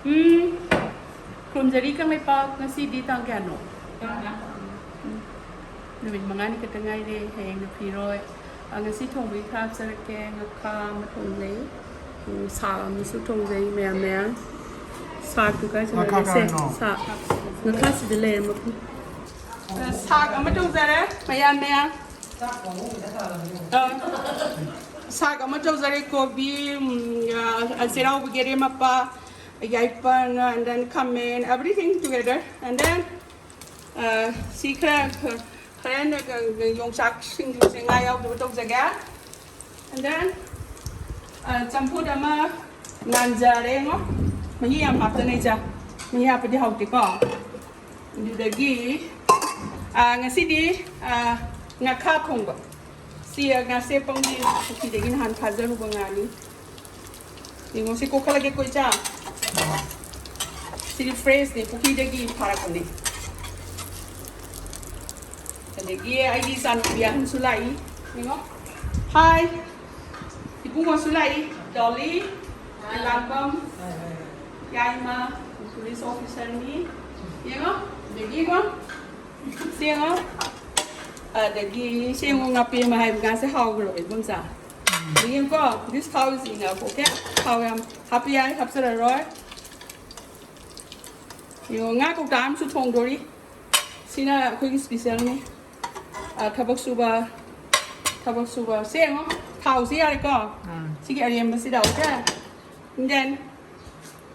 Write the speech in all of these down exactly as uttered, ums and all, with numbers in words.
ꯎꯝ, ꯈꯨꯔꯨꯝꯖꯔꯤ ꯀꯪꯂꯩꯄꯥꯛ꯫ ꯉꯁꯤꯗꯤ ꯇꯥꯡ ꯀꯌꯥꯅꯣ? ꯎꯝ, ꯅꯨꯃꯤꯠ ꯃꯉꯥꯅꯤ ꯈꯛꯇ ꯉꯥꯏꯔꯦ, ꯍꯌꯦꯡꯅ ꯐꯤꯔꯣꯏ꯫ ꯑ, ꯉꯁꯤ ꯊꯣꯡꯕꯒꯤ ꯈꯔ ꯍꯥꯞꯆꯔꯛꯀꯦ꯫ ꯉꯥꯈꯥ ꯑꯃ ꯊꯣꯡꯖꯩ, ꯎꯝ, ꯁꯥꯛ ꯑꯃꯁꯨ ꯊꯣꯡꯖꯩ, ꯃꯌꯥꯝ ꯃꯌꯥꯝ꯫ ꯁꯥꯛꯇꯨ ꯀꯥꯏ ꯆꯠꯈ꯭ꯔꯒꯦ? ꯁꯦ, ꯀꯥꯏꯅꯣ? ꯁꯥꯛ, ꯉꯥꯈꯥꯁꯤꯗ ꯂꯩꯔꯝꯃ꯫ ꯑ, ꯁꯥꯛ ꯑꯃ ꯊꯣꯡꯖꯔꯦ, ꯃꯌꯥꯝ ꯃꯌꯥꯝ꯫ ꯑ, ꯁꯥꯛ ꯑꯃ ꯇꯧꯖꯔꯦ꯫ ꯀꯣꯕꯤ, ꯎꯝ, ꯑ, ꯆꯩꯔꯥꯎꯕꯒꯤ ꯑꯔꯦꯝ ꯑꯄꯥ, ꯌꯥꯏꯄꯟ, and then ꯈꯥꯃꯦꯟ, everything together, and then, ꯑ, ꯁꯤ ꯈꯔ, ꯈꯔ, ꯈꯔ ꯌꯣꯡꯆꯥꯛ ꯁꯤꯡꯖꯨꯁꯦ ꯉꯥ ꯌꯥꯎꯗꯕ ꯇꯧꯖꯒꯦ, and then, ꯑ, ꯆꯝꯐꯨꯠ ꯑꯃ ꯉꯥꯟꯖꯔꯦ ꯌꯦꯡꯉꯣ꯫ ꯃꯍꯤ ꯌꯥꯝ ꯍꯥꯞꯇꯅ ꯏꯆꯥ, ꯃꯍꯤ ꯍꯥꯞꯄꯗꯤ ꯍꯥꯎꯇꯦꯀꯣ꯫ ꯑꯗꯨꯗꯒꯤ, ꯑ, ꯉꯁꯤꯗꯤ, ꯑ, ꯉꯥꯈꯥ ꯊꯣꯡꯕ꯫ ꯁꯤ ꯉꯥꯁꯦ ꯄꯪꯒꯤ ꯄꯨꯈ꯭ꯔꯤꯗꯒꯤ ꯅꯍꯥꯟ ꯐꯥꯖꯔꯨꯕ ꯉꯥꯅꯤ꯫ ꯌꯦꯡꯉꯣ, ꯁꯤ ꯀꯣꯛꯈꯠꯂꯒꯦ ꯀꯣ ꯏꯆꯥ꯫ ꯁꯤꯗꯤ fresh ꯅꯦ, ꯄꯨꯈ꯭ꯔꯤꯗꯒꯤ ꯐꯥꯔꯛꯄꯅꯦ꯫ ꯑꯗꯒꯤ ꯑꯩꯒꯤ ꯏꯆꯥꯅꯨꯄꯤ ꯑꯍꯟꯁꯨ ꯂꯥꯛꯏ꯫ ꯌꯦꯡꯉꯣ꯫ Hi꯫ ꯏꯕꯨꯡꯉꯣꯁꯨ ꯂꯥꯛꯏ꯫ ꯗꯣꯂꯤ꯫ ꯂꯥꯡꯕꯝ꯫ ꯌꯥꯏꯃ꯫ Police officer ꯅꯤ꯫ ꯌꯦꯡꯉꯣ꯫ ꯑꯗꯒꯤ ꯌꯦꯡꯉꯣ꯫ ꯁꯤ ꯌꯦꯡꯉꯣ꯫ ꯑꯗꯒꯤ ꯁꯤ ꯌꯦꯡꯉꯣ, ꯉꯥꯄꯦꯝꯃ ꯍꯥꯏꯕ ꯉꯥꯁꯦ ꯍꯥꯎꯈ꯭ꯔꯕ ꯏꯕꯣꯝꯆꯥ꯫ ꯑꯗꯒꯤ ꯌꯦꯡꯉꯨꯀꯣ, this cow is enough, okay? ꯊꯥꯎ ꯌꯥꯝ ꯍꯥꯞꯄ ꯌꯥꯏ, ꯍꯥꯞꯆꯔꯔꯣꯏ꯫ ꯌꯦꯡꯉꯣ, ꯉꯥ ꯀꯧꯇꯥ ꯑꯃꯁꯨ ꯊꯣꯡꯗꯣꯔꯤ꯫ ꯁꯤꯅ ꯑꯩꯈꯣꯏꯒꯤ special ꯅꯤ꯫ ꯑ, ꯊꯕꯛ ꯁꯨꯕ, ꯊꯕꯛ ꯁꯨꯕ꯫ ꯁꯦ ꯌꯦꯡꯉꯣ, ꯊꯥꯎꯁꯤ ꯌꯥꯔꯦꯀꯣ? ꯑꯥ꯫ ꯁꯤꯒꯤ ꯑꯔꯦꯝꯕꯁꯤꯗ, okay? And then,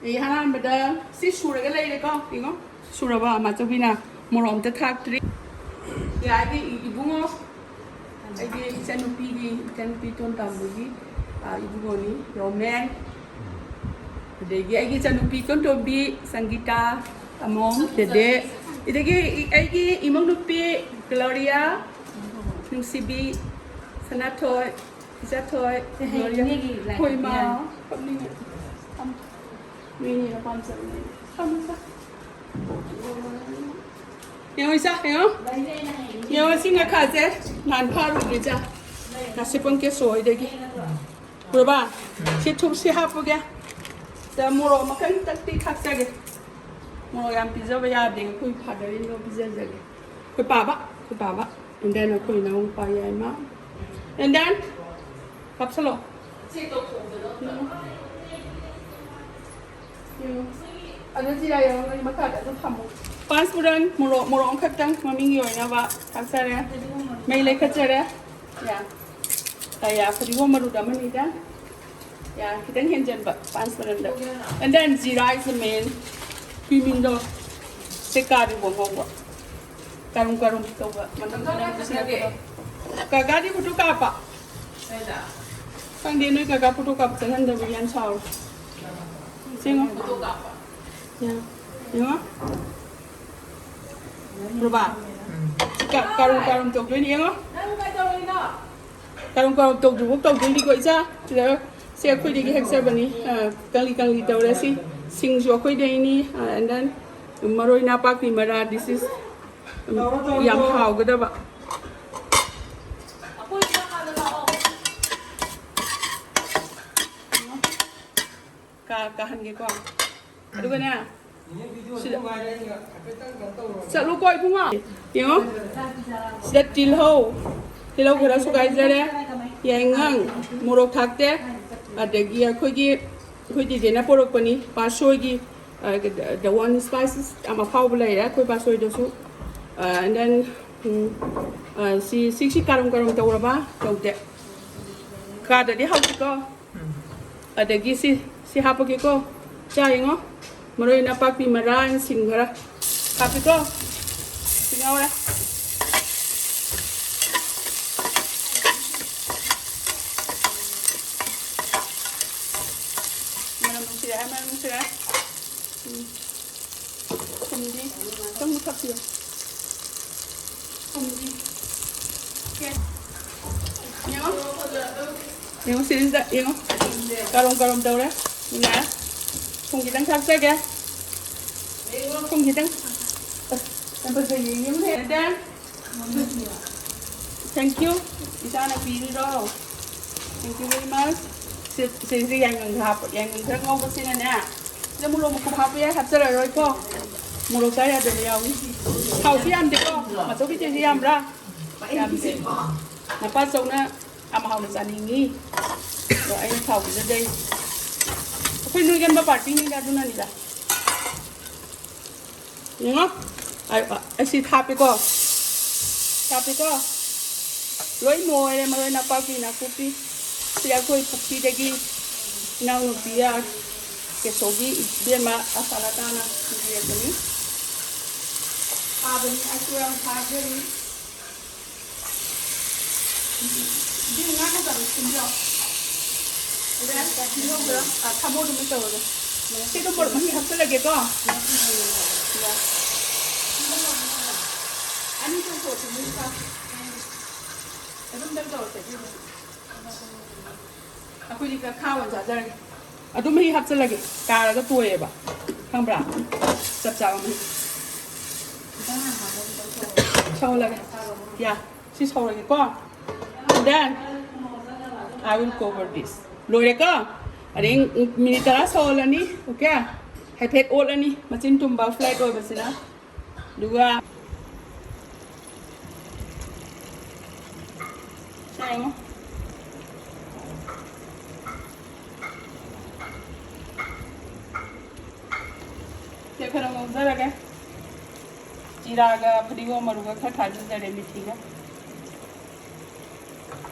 ꯑꯩ ꯑꯍꯥꯟꯕꯗ ꯁꯤ ꯁꯨꯔꯒ ꯂꯩꯔꯦꯀꯣ, ꯌꯦꯡꯉꯣ꯫ ꯁꯨꯔꯕ ꯃꯥꯆꯧꯕꯤꯅ ꯃꯣꯔꯣꯛ ꯑꯝꯇ ꯊꯥꯛꯇ꯭ꯔꯤ꯫ ꯌꯥꯔꯗꯤ ꯏ-, ꯏꯕꯨꯡꯉꯣ, ꯑꯩꯒꯤ ꯏꯆꯟꯅꯨꯄꯤꯒꯤ, ꯏꯆꯟꯅꯨꯄꯤ ꯇꯣꯟ ꯇꯥꯝꯕꯒꯤ, ꯑ, ꯏꯕꯨꯡꯉꯣꯅꯤ, ꯔꯣꯃꯦꯟ꯫ ꯑꯗꯒꯤ ꯑꯩꯒꯤ ꯏꯆꯟꯅꯨꯄꯤ ꯇꯣꯟꯇꯣꯝꯕꯤ, ꯁꯪꯒꯤꯇꯥ, ꯑꯃꯣꯝ, ꯗꯦꯗꯦ꯫ ꯑꯗꯒꯤ ꯑꯩꯒꯤ ꯏꯃꯧ ꯅꯨꯄꯤ ꯒ꯭ꯂꯣꯔꯤꯌꯥ, ꯅꯨꯡꯁꯤꯕꯤ, ꯁꯅꯥꯊꯣꯏ, ꯏꯆꯥꯊꯣꯏ, ꯒ꯭ꯂꯣꯔꯤꯌꯥ꯫ ꯏꯅꯦꯒꯤ ꯂꯥꯏ ꯍꯣꯏ, ꯏꯃꯥ, ꯀꯠꯄꯤꯔꯣ꯫ ꯀꯞꯅꯤꯡꯉꯦ꯫ ꯅꯣꯏꯅꯤꯅ ꯄꯥꯝꯖꯕꯅꯦ꯫ ꯊꯝꯃꯣ, ꯊꯝꯃꯣ꯫ ꯌꯦꯡꯉꯣ ꯏꯆꯥ, ꯌꯦꯡꯉꯣ꯫ ꯌꯦꯡꯉꯣ ꯁꯤ ꯉꯥꯈꯥꯁꯦ ꯅꯍꯥꯟ ꯐꯥꯔꯨꯕꯅꯦ ꯏꯆꯥ꯫ ꯉꯁꯤ ꯄꯨꯡ ꯀꯦꯁꯣ ꯍꯣꯏꯗꯒꯤ꯫ ꯎꯔꯕ? ꯁꯤ ꯊꯨꯝ ꯁꯤ ꯍꯥꯞꯄꯨꯒꯦ꯫ ꯁꯤꯗ ꯃꯣꯔꯣꯛ ꯃꯈꯜ ꯈꯤꯇꯪꯗꯤ ꯊꯥꯛꯆꯒꯦ꯫ ꯃꯣꯔꯣꯛ ꯌꯥꯝ ꯄꯤꯖꯕ ꯌꯥꯗꯦ, ꯑꯩꯈꯣꯏ father-in-law ꯄꯤꯖꯖꯒꯦ꯫ ꯑꯩꯈꯣꯏ ꯄꯥꯕ, ꯑꯩꯈꯣꯏ ꯄꯥꯕ꯫ And then ꯑꯩꯈꯣꯏ ꯏꯅꯥꯎꯅꯨꯄꯥ ꯌꯥꯏꯃ꯫ And then ꯍꯥꯞꯆꯜꯂꯣ꯫ ꯎꯝ꯫ ꯎꯝ꯫ ꯑꯗꯨ ꯖꯤꯔꯥ ꯌꯥꯎꯔꯝꯒꯅꯤ ꯃꯈꯥꯗ ꯑꯗꯨꯝ ꯊꯝꯃꯣ꯫ ꯄꯥꯟꯁꯄꯨꯔꯟ ꯃꯣꯔꯣꯛ, ꯃꯣꯔꯣꯛ ꯑꯃꯈꯛꯇꯪ ꯃꯃꯤꯡꯒꯤ ꯑꯣꯏꯅꯕ ꯊꯥꯛꯆꯔꯦ꯫ ꯃꯩ ꯂꯩꯈꯠꯆꯔꯦ꯫ ꯌꯥ꯫ ꯑ, ꯌꯥ, ꯐꯗꯤꯒꯣꯝ ꯃꯔꯨꯗ ꯑꯃꯅꯤꯗ꯫ ꯌꯥ, ꯈꯤꯇꯪ ꯍꯦꯟꯖꯟꯕ ꯄꯥꯟꯁꯄꯨꯔꯟꯗ꯫ And then ꯖꯤꯔꯥ is the main꯫ ꯀꯨꯏꯃꯤꯡꯗꯣ ꯁꯦ ꯀꯥꯔꯤꯕꯣ ꯉꯧꯕ꯫ ꯀꯔꯨꯝ ꯀꯔꯨꯝ ꯇꯧꯕ ꯃꯅꯝ ꯃꯅꯝ ꯅꯨꯡꯁꯤꯔꯛꯄꯗꯣ꯫ ꯀꯀꯥꯗꯤ ꯐꯣꯇꯣ ꯀꯥꯞꯄ? ꯈꯪꯗꯦ, ꯅꯣꯏ ꯀꯀꯥ ꯐꯣꯇꯣ ꯀꯥꯞꯄ ꯆꯠꯍꯟꯗꯕꯒꯤ ꯌꯥꯝ ꯁꯥꯎꯔꯦ꯫ ꯁꯦꯡꯉꯣ꯫ ꯌꯥ-, ꯌꯦꯡꯉꯣ꯫ ꯔꯣꯕꯥ꯫ ꯀ-, ꯀꯔꯨꯝ ꯀꯔꯨꯝ ꯇꯧꯗꯣꯏꯅꯤ, ꯌꯦꯡꯉꯣ꯫ ꯀꯔꯨꯝ ꯀꯔꯨꯝ ꯇꯧꯗ꯭ꯔꯤꯕꯣꯛ ꯇꯧꯗꯣꯏꯅꯤꯀꯣ, ꯏꯆꯥ꯫ ꯁꯤꯗ, ꯁꯤ ꯑꯩꯈꯣꯏꯗꯒꯤ ꯍꯦꯛꯆꯕꯅꯤ꯫ ꯑ, ꯀꯪꯂꯤ ꯀꯪꯂꯤ ꯇꯧꯔꯦ ꯁꯤ꯫ ꯁꯤꯡꯁꯨ ꯑꯩꯈꯣꯏꯗꯩꯅꯤ꯫ ꯑ, and then ꯃꯔꯣꯏ ꯅꯥꯄꯥꯛꯄꯤ ꯃꯔꯥ, this is, ꯎꯝ, ꯌꯥꯝ ꯍꯥꯎꯒꯗꯕ꯫ ꯀꯥ-, ꯀꯥꯍꯟꯒꯦꯀꯣ꯫ ꯑꯗꯨꯒꯅꯦ, ꯁꯤꯗ ꯆꯠꯂꯨꯀꯣ ꯏꯕꯨꯡꯉꯣ꯫ ꯌꯦꯡꯉꯣ꯫ ꯁꯤꯗ ꯇꯤꯜꯍꯧ, ꯇꯤꯜꯍꯧ ꯈꯔ ꯁꯨꯒꯥꯏꯖꯔꯦ, ꯌꯥꯏꯉꯪ, ꯃꯣꯔꯣꯛ ꯊꯥꯛꯇꯦ, ꯑꯗꯒꯤ ꯑꯩꯈꯣꯏꯒꯤ, ꯑꯩꯈꯣꯏ ꯆꯦꯆꯦꯅ ꯄꯣꯔꯛꯄꯅꯤ, ꯄꯥꯁꯣꯏꯒꯤ, ꯑ, the one spices ꯌꯥꯝ ꯑꯐꯥꯎꯕ ꯂꯩꯔꯦ ꯑꯩꯈꯣꯏ ꯄꯥꯁꯣꯏꯗꯁꯨ꯫ ꯑ, and then, ꯎꯝ, ꯑ, ꯁꯤ, ꯁꯤ, ꯁꯤ ꯀꯔꯝ ꯀꯔꯝ ꯇꯧꯔꯕ? ꯇꯧꯗꯦ꯫ ꯀꯥꯗꯗꯤ ꯍꯧꯖꯤꯀꯣ꯫ ꯑꯗꯒꯤ ꯁꯤ, ꯁꯤ ꯍꯥꯞꯄꯒꯦꯀꯣ꯫ ꯆꯥ ꯌꯦꯡꯉꯣ꯫ ꯃꯔꯣꯏ ꯅꯄꯥꯛꯄꯤ ꯃꯔꯥꯡ ꯁꯤꯡ ꯈꯔ ꯍꯥꯞꯄꯤꯀꯣ꯫ ꯁꯤ ꯉꯧꯔꯦ꯫ ꯃꯅꯝ ꯅꯨꯡꯁꯤꯔꯛꯑꯦ, ꯃꯅꯝ ꯅꯨꯡꯁꯤꯔꯛꯑꯦ꯫ ꯎꯝ꯫ ꯊꯨꯝꯗꯤ ꯈꯤꯇꯪ ꯃꯨꯊꯛꯄꯤꯌꯨ꯫ ꯊꯨꯝꯗꯤ꯫ ꯁꯦ꯫ ꯌꯦꯡꯉꯣ꯫ ꯌꯦꯡꯉꯣ, ꯁꯤꯁꯤꯗ ꯌꯦꯡꯉꯣ꯫ ꯀꯔꯣꯝ ꯀꯔꯣꯝ ꯇꯧꯔꯦ꯫ ꯌꯥꯔꯦ꯫ ꯊꯨꯝ ꯈꯤꯇꯪ ꯊꯥꯛꯆꯒꯦ꯫ ꯊꯨꯝ ꯈꯤꯇꯪ꯫ ꯑꯁ, ꯌꯥꯝ ꯐꯖꯩꯌꯦ꯫ ꯌꯦꯡꯉꯨꯅꯦ꯫ Thank you꯫ ꯏꯆꯥꯅ ꯄꯤꯔꯤꯔꯣ? Thank you very much꯫ ꯁꯤ, ꯁꯤꯁꯤ ꯌꯥꯏꯉꯪ ꯍꯥꯞꯄ, ꯌꯥꯏꯉꯪ ꯈꯔ ꯉꯧꯕꯁꯤꯅꯅꯦ, ꯁꯤꯗ ꯃꯣꯔꯣꯛ ꯃꯀꯨꯞ ꯍꯥꯞꯄ ꯌꯥꯏ, ꯍꯥꯞꯆꯔꯔꯣꯏꯀꯣ꯫ ꯃꯣꯔꯣꯛ ꯆꯥ ꯌꯥꯗꯕ ꯌꯥꯎꯏ꯫ ꯊꯥꯎꯁꯤ ꯌꯥꯝꯗꯦꯀꯣ, ꯃꯆꯧꯕꯤ ꯆꯦꯁꯤ ꯌꯥꯝꯕ꯭ꯔꯥ? ꯌꯥꯝꯗꯦ꯫ ꯅꯄꯥꯆꯧꯅ ꯌꯥꯝ ꯍꯥꯎꯅ ꯆꯥꯅꯤꯡꯉꯤ꯫ ꯑꯗꯣ ꯑꯩꯅ ꯊꯥꯎ ꯄꯤꯖꯗꯦ꯫ ꯑꯩꯈꯣꯏ ꯅꯣꯏꯒꯟꯕ ꯄꯥꯔꯇꯤꯅꯤꯗ, ꯑꯗꯨꯅꯅꯤꯗ꯫ ꯌꯦꯡꯉꯣ꯫ ꯑꯩ, ꯑꯩ ꯁꯤ ꯍꯥꯞꯄꯦꯀꯣ꯫ ꯍꯥꯞꯄꯦꯀꯣ꯫ ꯂꯣꯏ ꯅꯣꯏꯔꯦ, ꯃꯔꯣꯏ ꯅꯄꯥꯛꯄꯤ, ꯅꯥꯀꯨꯞꯄꯤ꯫ ꯁꯤ ꯑꯩꯈꯣꯏ ꯄꯨꯈ꯭ꯔꯤꯗꯒꯤ ꯏꯅꯥꯎꯅꯨꯄꯤꯒ ꯀꯦꯁꯣꯒꯤ ꯏꯕꯦꯝꯃ ꯑꯁꯥꯂꯇꯥꯅ ꯊꯤꯟꯕꯤꯔꯛꯄꯅꯤ꯫ ꯐꯥꯕꯅꯤ, ꯑꯩꯁꯨ ꯌꯥꯝ ꯐꯥꯖꯔꯤ꯫ ꯏꯕꯦꯝꯃ, ꯉꯥ ꯀꯧꯇꯥꯗꯣ ꯁꯦꯝꯕꯤꯔꯛꯑꯣ꯫ ꯑꯗ ꯇꯤꯜꯍꯧꯒ, ꯑ, ꯊꯝꯃꯣ, ꯑꯗꯨꯝ ꯇꯧꯔꯒ꯫ ꯁꯤꯗ ꯃꯣꯔꯣꯛ ꯃꯍꯤ ꯍꯥꯞꯆꯤꯜꯂꯒꯦꯀꯣ꯫ ꯑꯅꯤ ꯇꯧꯊꯣꯛꯑꯁꯤ, ꯃꯣꯏ ꯆꯥ-, ꯑꯗꯨꯝꯗꯪ ꯇꯧꯔꯁꯦ, ꯑꯗꯨꯗꯤ꯫ ꯑꯩꯈꯣꯏꯗꯤ ꯈꯔ ꯈꯥ ꯑꯣꯏꯅ ꯆꯥꯖꯔꯒꯦ꯫ ꯑꯗꯨꯝ ꯃꯍꯤ ꯍꯥꯞꯆꯤꯜꯂꯒꯦ꯫ ꯀꯥꯔꯒ ꯇꯣꯏꯑꯦꯕ꯫ ꯈꯪꯕ꯭ꯔꯥ? ꯆꯞ ꯆꯥꯕ ꯃꯍꯤ꯫ ꯁꯧꯍꯜꯂꯒꯦ꯫ ꯌꯥ, ꯁꯤ ꯁꯧꯔꯒꯦꯀꯣ꯫ Then, I will cover this. ꯂꯣꯏꯔꯦꯀꯣ? ꯑꯗꯩ ꯃꯤꯅꯤꯠ ꯇꯔꯥ ꯁꯧꯍꯜꯂꯅꯤ꯫ Okay? ꯍꯥꯏꯐꯦꯠ ꯑꯣꯠꯂꯅꯤ꯫ ꯃꯆꯤꯟ ꯇꯨꯝꯕ flat ꯑꯣꯏꯕꯁꯤꯅ꯫ ꯑꯗꯨꯒ ꯁꯦ ꯌꯦꯡꯉꯣ꯫ ꯁꯦ ꯈꯔ ꯉꯧꯖꯔꯒꯦ꯫ ꯖꯤꯔꯥꯒ ꯐꯗꯤꯒꯣꯝ ꯃꯔꯨꯒ ꯈꯔ ꯊꯥꯖꯤꯟꯖꯔꯦ, ꯃꯤꯊꯤꯒ꯫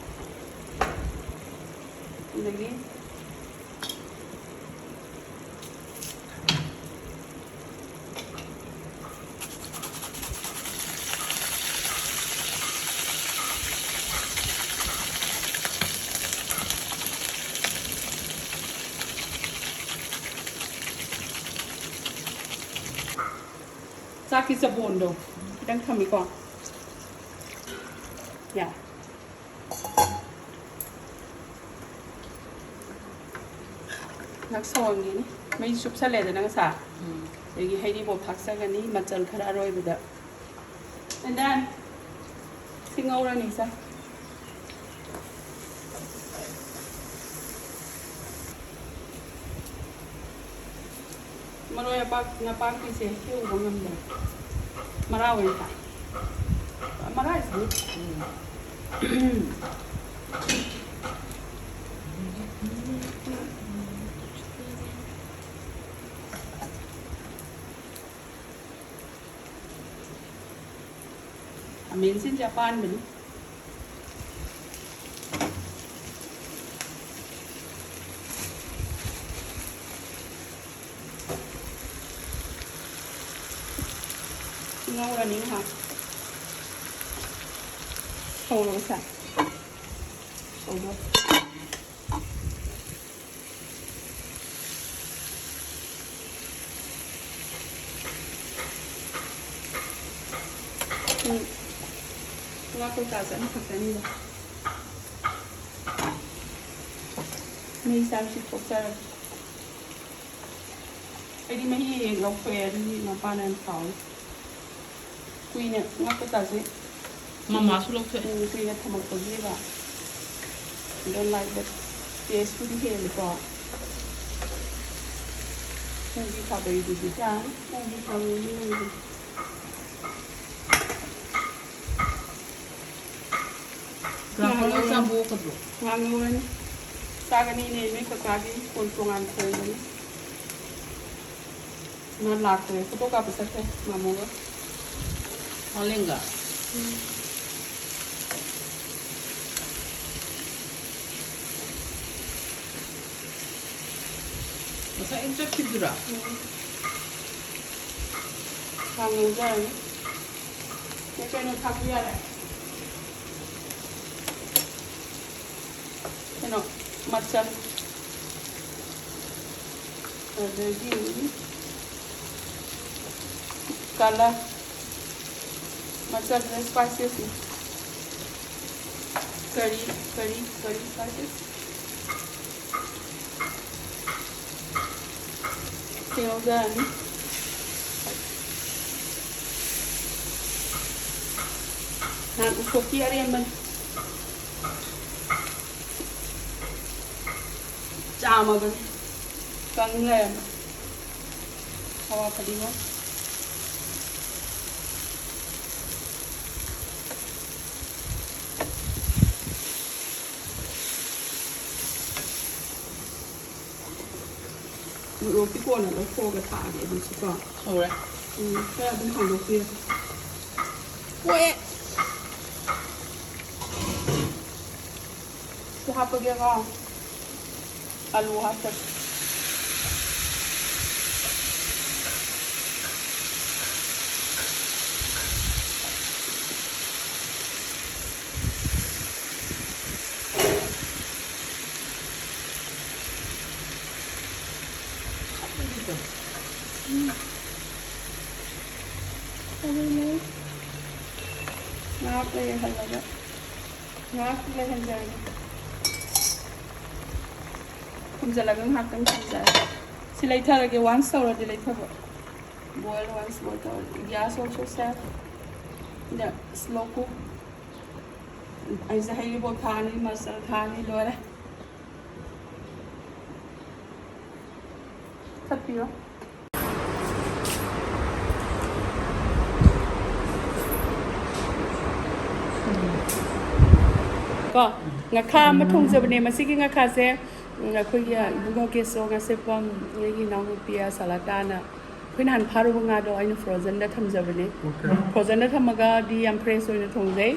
ꯑꯗꯒꯤ ꯆꯥꯛꯀꯤ ꯆꯕꯣꯟꯗꯣ ꯈꯤꯇꯪ ꯊꯝꯃꯤꯀꯣ꯫ ꯌꯥ꯫ ꯉꯥꯛ ꯁꯧꯍꯟꯈꯤꯅꯤ꯫ ꯃꯩ ꯆꯨꯞꯁꯜꯂꯦꯗꯅ ꯉꯁꯥꯏ꯫ ꯎꯝ꯫ ꯑꯗꯒꯤ ꯍꯩꯔꯤꯕꯣꯞ ꯊꯥꯛꯆꯒꯅꯤ, ꯃꯆꯜ ꯈꯔ ꯑꯔꯣꯏꯕꯗ꯫ And then, ꯁꯤ ꯉꯧꯔꯅꯤ ꯏꯆꯥ꯫ ꯃꯔꯣꯏ ꯑꯄꯥꯛ-, ꯅꯄꯥꯛꯄꯤꯁꯦ ꯍꯦꯛꯎꯕ ꯉꯝꯗ꯭ꯔꯦ꯫ ꯃꯔꯥ ꯑꯣꯏꯅ ꯊꯥꯛ꯫ ꯃꯔꯥ is good. ꯈꯥꯃꯦꯟꯁꯤꯟꯁꯦ ꯑꯄꯥꯟꯕꯅꯤ꯫ ꯉꯧꯔꯅꯤ ꯉꯥꯏꯍꯥꯛ꯫ ꯁꯧꯔꯕꯁꯦ꯫ ꯁꯧꯗꯣꯛ꯫ ꯎꯝ꯫ ꯉꯥ ꯀꯧꯇꯥꯁꯦ ꯑꯃꯈꯛꯇꯅꯤꯗ꯫ ꯃꯩ ꯆꯥꯕꯁꯤ ꯊꯣꯛꯆꯔꯒꯦ꯫ ꯑꯩꯗꯤ ꯃꯍꯤ ꯍꯦꯛ ꯂꯧꯊꯣꯛꯑꯦ, ꯑꯗꯨꯒꯤ ꯃꯄꯥꯟ ꯌꯥꯝ ꯁꯥꯎꯋꯤ꯫ ꯀꯨꯏꯅ ꯉꯥ ꯀꯧꯇꯥꯁꯦ ꯃꯃꯥꯁꯨ ꯂꯧꯊꯣꯛꯑꯦ꯫ ꯎꯝ, ꯀꯨꯏꯅ ꯊꯝꯃꯛꯄꯒꯤꯕ꯫ I don't like that. Taste ꯄꯨꯗꯤ ꯍꯦꯜꯂꯤꯀꯣ꯫ ꯄꯨꯒꯤ ꯈꯥꯕꯩꯗꯨꯗꯤ꯫ ꯌꯥꯔꯦ, ꯄꯨꯒꯤ ꯈꯥꯕꯩꯗꯨꯗꯤ꯫ ꯉꯥ ꯉꯧꯔꯅꯤ꯫ ꯉꯥ ꯉꯧꯔꯅꯤ꯫ ꯆꯥꯒꯅꯤꯅꯦ, ꯅꯣꯏ ꯀꯀꯥꯒꯤ ꯀꯣꯟ ꯇꯣꯉꯥꯟ ꯊꯣꯡꯒꯅꯤ꯫ ꯃꯥ ꯂꯥꯛꯇ꯭ꯔꯦ, ꯐꯣꯇꯣ ꯀꯥꯞꯄ ꯆꯠꯈ꯭ꯔꯦ ꯃꯥꯃꯣꯒ꯫ ꯃꯥꯂꯦꯝꯒ? ꯎꯝ꯫ ꯉꯁꯥꯏ ꯑꯩꯅ ꯆꯠꯈꯤꯕꯗꯨꯔꯥ? ꯎꯝ꯫ ꯈꯥꯡ ꯉꯧꯖꯔꯅꯤ꯫ ꯀꯩ ꯀꯩꯅꯣ ꯊꯥꯛꯄ ꯌꯥꯔꯦ? ꯀꯩꯅꯣ, ꯃꯆꯜ꯫ ꯑꯗꯒꯤ colour꯫ ꯃꯆꯜꯁꯦ spices ꯅꯤ꯫ Curry, curry, curry spices꯫ ꯁꯤ ꯉꯧꯖꯔꯅꯤ꯫ ꯅꯍꯥꯟ ꯎꯁꯣꯞꯀꯤ ꯑꯔꯦꯝꯕꯅꯤ꯫ ꯆꯥꯝꯃꯕꯅꯤ꯫ ꯀꯪ ꯂꯩꯔꯝꯃꯦ꯫ ꯍꯋꯥ ꯐꯗꯤꯒꯣꯝ꯫ ꯃꯣꯔꯣꯛꯇꯤ ꯀꯣꯟꯅ ꯂꯧꯊꯣꯛꯑꯒ ꯊꯥꯛꯑꯒꯦ ꯑꯗꯨꯁꯨꯀꯣ꯫ ꯍꯧꯔꯦ꯫ ꯎꯝ, ꯈꯔ ꯑꯗꯨꯝ ꯍꯥꯡꯗꯣꯛꯄꯤꯔꯣ꯫ ꯄꯣꯛꯑꯦ꯫ ꯁꯤ ꯍꯥꯞꯄꯒꯦꯀꯣ꯫ ꯑꯂꯨ ꯍꯥꯞꯄꯒꯦ꯫ ꯑꯗꯨꯅꯦ꯫ ꯉꯥꯏꯍꯥꯛ ꯂꯩꯍꯜꯂꯒ, ꯉꯥꯏꯍꯥꯛ ꯂꯩꯍꯟꯖꯔꯒꯦ꯫ ꯈꯨꯝꯖꯤꯜꯂꯒ ꯉꯥꯏꯍꯥꯛꯇꯪ ꯊꯝꯖꯔꯒꯦ꯫ ꯁꯤ ꯂꯩꯊꯔꯒꯦ, once ꯇꯧꯔꯗꯤ ꯂꯩꯊꯕ꯫ Boil once, boil ꯇꯧꯔꯗꯤ꯫ Gas also set. The slow cook. ꯑꯩꯁꯦ ꯍꯩꯔꯤꯕꯣꯞ ꯊꯥꯅꯤ, mustard ꯊꯥꯅꯤ, ꯂꯣꯏꯔꯦ꯫ ꯊꯛꯄꯤꯔꯣ꯫ ꯀꯣ, ꯉꯥꯈꯥ ꯑꯃ ꯊꯣꯡꯖꯕꯅꯦ꯫ ꯃꯁꯤꯒꯤ ꯉꯥꯈꯥꯁꯦ, ꯎꯝ, ꯑꯩꯈꯣꯏꯒꯤ ꯏꯕꯨꯡꯉꯣ ꯀꯦꯁꯣ ꯉꯥꯁꯦꯞꯄꯝ, ꯑꯩꯒꯤ ꯏꯅꯥꯎꯅꯨꯄꯤ ꯁꯂꯥꯇꯥꯅ ꯑꯩꯈꯣꯏ ꯅꯍꯥꯟ ꯐꯥꯔꯨꯕ ꯉꯥꯗꯣ ꯑꯩꯅ frozenꯗ ꯊꯝꯖꯕꯅꯦ꯫ Okay. Frozenꯗ ꯊꯝꯃꯒꯗꯤ ꯌꯥꯝ fresh ꯑꯣꯏꯅ ꯊꯣꯡꯖꯩ꯫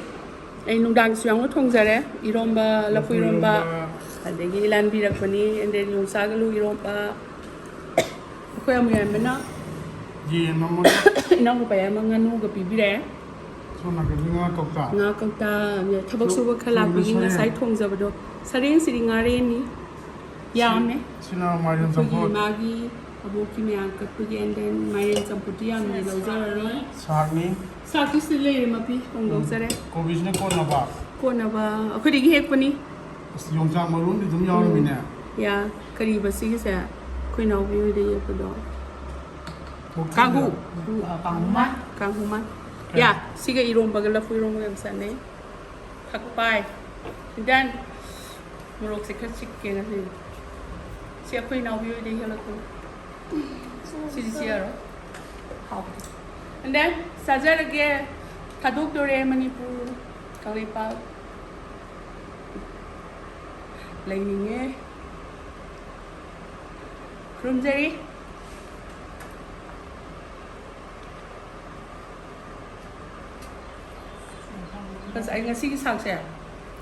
ꯑꯩ ꯅꯨꯡꯗꯥꯡꯁꯨ ꯌꯥꯎꯅ ꯊꯣꯡꯖꯔꯦ꯫ ꯏꯔꯣꯝꯕ, ꯂꯐꯨ ꯂꯐꯨ ꯏꯔꯣꯝꯕ, ꯏꯔꯣꯝꯕ꯫ ꯑꯗꯒꯤ ꯂꯥꯟꯕꯤꯔꯛꯄꯅꯤ, and then ꯌꯣꯡꯆꯥꯛ ꯑꯂꯨ ꯏꯔꯣꯝꯕ꯫ ꯑꯩꯈꯣꯏ ꯑꯃꯨ ꯌꯥꯏꯃꯅ ꯌꯦꯟ ꯑꯃꯒ ꯏꯅꯥꯎꯅꯨꯄꯥ ꯌꯥꯏꯃ ꯉꯥꯅꯨꯒ ꯄꯤꯕꯤꯔꯛꯑꯦ꯫ ꯁꯣꯝ ꯅꯥꯀꯟꯗ ꯉꯥ ꯀꯧꯇꯥ꯫ ꯉꯥ ꯀꯧꯇꯥ, ꯊꯕꯛ ꯁꯨꯕ ꯈꯔ ꯂꯥꯛꯄꯒꯤ ꯁꯔꯦꯡ꯫ ꯉꯁꯥꯏ ꯊꯣꯡꯖꯕꯗꯣ꯫ ꯁꯔꯦꯡꯁꯤꯗꯤ ꯉꯥꯔꯦꯟꯅꯤ꯫ ꯌꯥꯝꯃꯦ꯫ ꯁꯤꯅ ꯃꯥꯏꯔꯦꯟ ꯑꯩꯈꯣꯏꯒꯤ ꯆꯝꯐꯨꯠ꯫ ꯏꯃꯥꯒꯤ ꯑꯕꯣꯛꯀꯤ ꯃꯌꯥꯝ ꯀꯠꯄꯒꯤ, and then ꯃꯥꯏꯔꯦꯟ ꯆꯝꯐꯨꯠꯇꯤ ꯌꯥꯝꯅ ꯂꯧꯖꯔꯔꯣꯏ꯫ ꯁꯥꯛꯅꯤ꯫ ꯁꯥꯛꯇꯤ ꯁꯤꯗ ꯂꯩꯔꯦ, ꯃꯄꯤ ꯍꯣꯡꯗꯣꯛꯆꯔꯦ꯫ ꯀꯣꯕꯤꯁꯤꯅ ꯀꯣꯠꯅꯕ꯫ ꯀꯣꯠꯅꯕ ꯑꯩꯈꯣꯏꯗꯒꯤ ꯍꯦꯛꯄꯅꯤ꯫ ꯑꯁ, ꯌꯣꯡꯆꯥꯛ ꯃꯔꯨꯝꯗꯤ ꯑꯗꯨꯝ ꯌꯥꯎꯔꯝꯃꯤꯅꯦ꯫ ꯌꯥ, ꯀꯔꯤꯕ ꯁꯤꯒꯤꯁꯦ? ꯑꯩꯈꯣꯏ ꯏꯅꯥꯎꯄꯤ ꯍꯣꯏꯗ ꯌꯦꯛꯄꯗꯣ꯫ ꯀꯣꯛ ꯀꯥꯡꯍꯨ꯫ ꯆꯤꯛꯄꯗꯣ꯫ ꯀꯥꯡꯍꯨꯃ꯫ ꯀꯥꯡꯍꯨꯃ꯫ ꯀꯩ? ꯌꯥ, ꯁꯤꯒ ꯏꯔꯣꯝꯕꯒ ꯂꯐꯨ ꯏꯔꯣꯝꯕꯒ ꯌꯥꯝ ꯆꯥꯟꯅꯩ꯫ ꯐꯛꯄꯥꯏ꯫ Then, ꯃꯣꯔꯣꯛꯁꯦ ꯈꯔ ꯆꯤꯛꯀꯦ ꯉꯁꯤ꯫ ꯁꯤ ꯑꯩꯈꯣꯏ ꯏꯅꯥꯎꯄꯤ ꯍꯣꯏꯗꯒꯤ ꯍꯦꯜꯂꯛꯄꯅꯤ꯫ ꯁꯤꯗꯤ ꯆꯤꯌꯔꯣ꯫ ꯍꯥꯎꯕꯗꯤ꯫ And then ꯆꯥꯖꯔꯒꯦ꯫ ꯊꯥꯗꯣꯛꯇꯣꯔꯦ ꯃꯅꯤꯄꯨꯔ, ꯀꯪꯂꯩꯄꯥꯛ꯫ ꯂꯩꯅꯤꯡꯉꯦ꯫ ꯈꯨꯔꯨꯝꯖꯔꯤ꯫ ꯑꯁ, ꯑꯩ ꯉꯁꯤꯒꯤ ꯁꯥꯛꯁꯦ꯫